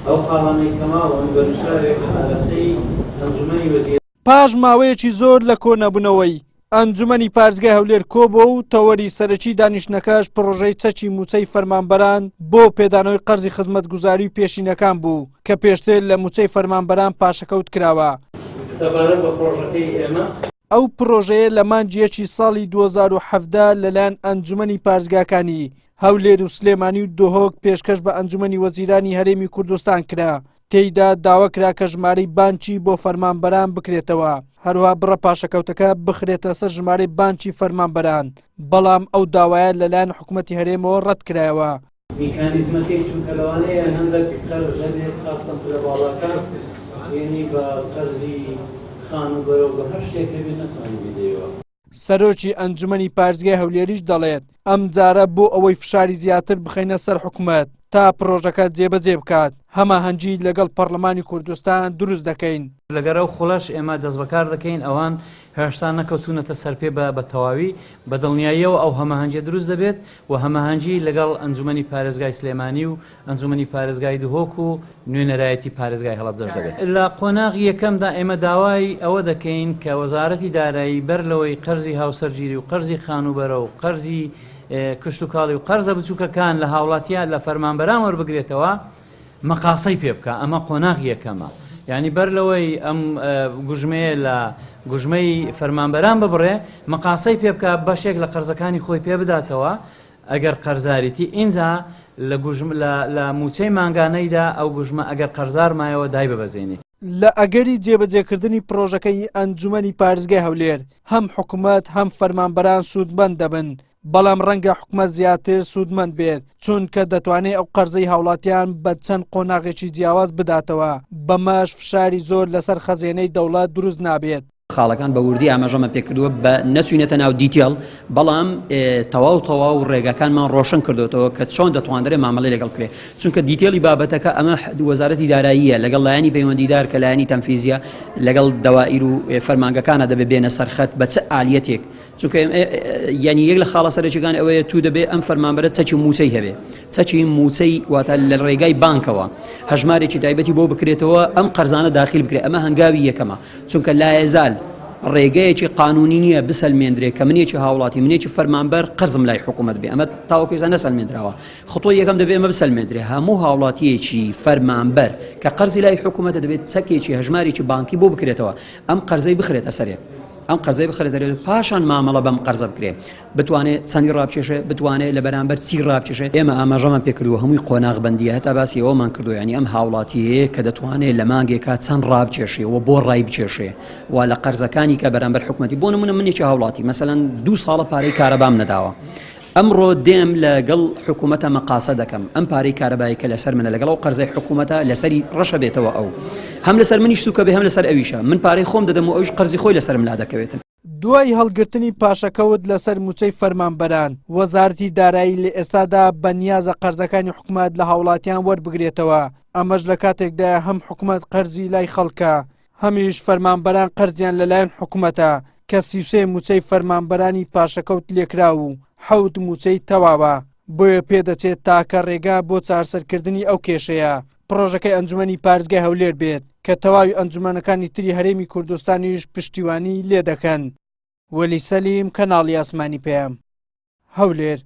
ئەو خاڵانەی کە ماون بە نووسراوێک ئاراستەی ئەنجومەنی وەزیران. پاش ماوەیەکی زۆر لە کۆنەبوونەوەی، ئەنجومەنی پارێزگای هەولێر کۆبووە و تەوەری سەرەکی دانیشتنەکەش پڕۆژەی چەکی مووچەی فەرمانبەران بۆ پێدانەوەی قەرزی خزمەتگوزاری و پێشینەکان بوو کە پێشتر لە مووچەی فەرمانبەران پاشەکەوت کراوە. سەبارەت بە پڕۆژەکەی ئێمە. ئەو پڕۆژەیە لە مانگی یەکی ساڵی 2017 لەلایەن ئەنجومەنی پارێزگاکانی هەولێر و سلێمانی و دهۆک پێشکەش بە ئەنجومەنی وەزیرانی هەرێمی کوردستان کرا، تێیدا داوا کرا کە ژمارەی بانکی بۆ فەرمانبەران بکرێتەوە، هەروەها بڕە پاشەکەوتەکە بخرێتە سەر ژمارەی بانکی فەرمانبەران، بەڵام ئەو داوایە لەلایەن حکومەتی هەرێمەوە ڕەتکرایەوە. میکانیزمەکەی چونکە لەوانەیە هەندێک قەرز هەبێت خاستەن پلە باڵاکان یەنی بە قەرزی خانووبەرە و بە هەر شتێک هەبێت نەتوانی بیدەیەوە. سەرۆکی ئەنجومەنی پارێزگای هەولێریش دەڵێت، ئەمجارە بۆ ئەوەی فشاری زیاتر بخەینە سەر حکومەت تا پڕۆژەکە جێبەجێ بکات، هەماهەنگی لەگەڵ پەڕلەمانی کوردستان دروست دەکەین. لەگەر ئەو خوڵەش ئێمە دەستبەکار دەکەین، ئەوان هێشتا نەکەوتوونەتە سەرپێ بە تەواوی، بە دڵنیاییەوە ئەو هەماهەنگیە دروست دەبێت و هەماهەنگی لەگەڵ ئەنجومەنی پارێزگای سلێمانی و ئەنجومەنی پارێزگای دهۆک و نوێنەرایەتی پارێزگای هەڵەبجەش دەبێت. لە قۆناغی یەکەمدا ئێمە داوای ئەوە دەکەین کە وەزارەتی دارایی بەر لەوەی قەرزی هاوسەرگیری و قەرزی خانووبەرە و قەرزی کشتوکاڵی و قەرزە بچووکەکان لە هاوڵاتیان لە فەرمانبەران وەربگرێتەوە مەقاسەی پێ بکا، ئەمە قۆناغی یەکەمە، یانی بەر لەوەی ئەم گوژمەیە لە گوژمەی فەرمانبەران ببڕێ مەقاسەی پێ بکا بەشێک لە قەرزەکانی خۆی پێ بداتەوە ئەگەر قەرزاریتی ئینجا لە گوژم لە لە مووچەی مانگانەیدا ئەو گوژمە ئەگەر قەرزار مایەوە دایببەزێنێ. لە ئەگەری جێبەجێکردنی پڕۆژەکەی ئەنجومەنی پارێزگای هەولێر، هەم حکومەت هەم فەرمانبەران سوودمەند دەبن، بەڵام ڕەنگە حکومەت زیاتر سوودمەند بێت، چونکە دەتوانێت ئەو قەرزەی هاوڵاتیان بە چەند قۆناغێکی جیاواز بداتەوە، بەمەش فشاری زۆر لەسەر خەزێنەی دەوڵەت دروست نابێت. خاڵەکان بە وردی ئاماژەمان پێکردووە بە نەچوینەتە ناو detail بەڵام تەواو تەواو ڕێگاکانمان ڕۆشن کردوتەوە کە چۆن دەتواندرێ مامەڵی لەگەڵ بکرێ چونکە detail ی بابەتەکە ئەمە وەزارەتی داراییە لەگەڵ لایەنی پەیوەندیدار کە لایەنی تەنفیزیە لەگەڵ دەوائیر و فەرمانگەکانە دەبێ بێنە سەرخەت بە چ ئالیەتێک چونکە یعنی یەک لە خاڵە سەرەکیەکان ئەوەیە تو دەبێ ئەم فەرمانبەرە چەکی موچەی هەبێ چەکی موچەی واتە لە ڕێگای بانکەوە هەژمارێکی تایبەتی بۆ بکرێتەوە ئەم قەرزانە داخل بکرێت ئەمە هەنگاوی یەکەمە چونکە لایەزال ڕێگەیەکی قانونی نییە بسەلمێندرێ کە منێکی هاوڵاتی منێکی فەرمانبەر قەرزم لای حکوومەت بێ ئەمە تاوەکو ئێستا نەسەلمێندراوە خطۆی یەکەم دەبێ ئەمە بسەلمێندرێ هەموو هاوڵاتیەکی فەرمانبەر کە قەرزی لای حکوومەتە دەبێت چەکێکی هەژمارێکی بانکی بۆ بکرێتەوە ئەم قەرزەی بخرێتە سەرێ ئەم قەرزەی بخرێتە رێ پاشان مامەڵە بەم قەرزە بکرێ بتوانێت چەندی ڕابکێشێ بتوانێت لە بەرامبەر چی ڕابکێشێ ئێمە ئاماژەمان پێکردووە هەمووی قۆناغ بەندیە هەتا باسی ئەوەمان کردو یعنی ئەم هاوڵاتیەیە کە دەتوانێت لە مانگێکا چەند ڕابکێشێ و بۆ ڕای بکێشێ و لە قەرزەکانی کە بەرامبەر حکومەتی بۆ نمونە منێکی هاوڵاتی مەسەلەن دوو ساڵە پارەی کارەبام نەداوە ئەمڕۆ دێم لەگەڵ حکوومەتە مەقاسە دەکەم ئەم پارەی کارەبای کە لەسەر منە لەگەڵ ئەو قەرزەی حکوومەتە لەسەری ڕەشە بێتەوە ئەو هەم لەسەر منیش سوکە بێ هەم لەسەر ئەویشە من پارەی خۆم دەدەم و ئەویش قەرزی خۆی لەسەرم لا دەکەوێتن. دوای هەڵگرتنی پاشەکەوت لەسەر مووچەی فەرمانبەران، وەزارەتی دارایی لە ئێستادا بەنیازە قەرزەکانی حکومەت لە هاوڵاتیان وەربگرێتەوە، ئەمەش لە کاتێکدایە هەم حکومەت قەرزی لای خەڵکە، هەمیش فەرمانبەران قەرزیان لەلایەن حکومەتە کە 33 مووچەی فەرمانبەرانی پاشەکەوت لێکراو و حەوت مووچەی تەواوە، بۆیە پێدەچێت تاکە رێگا بۆ چارسەرکردنی ئەو کێشەیە پڕۆژەکەی ئەنجومەنی پارێزگای هەولێر بێت کە تەواوی ئەنجومەنەکانی تری هەرێمی کوردستانیش پشتیوانی لێدەکەن. وەلی سەلیم، کەناڵی ئاسمانی پەیام، هەولێر.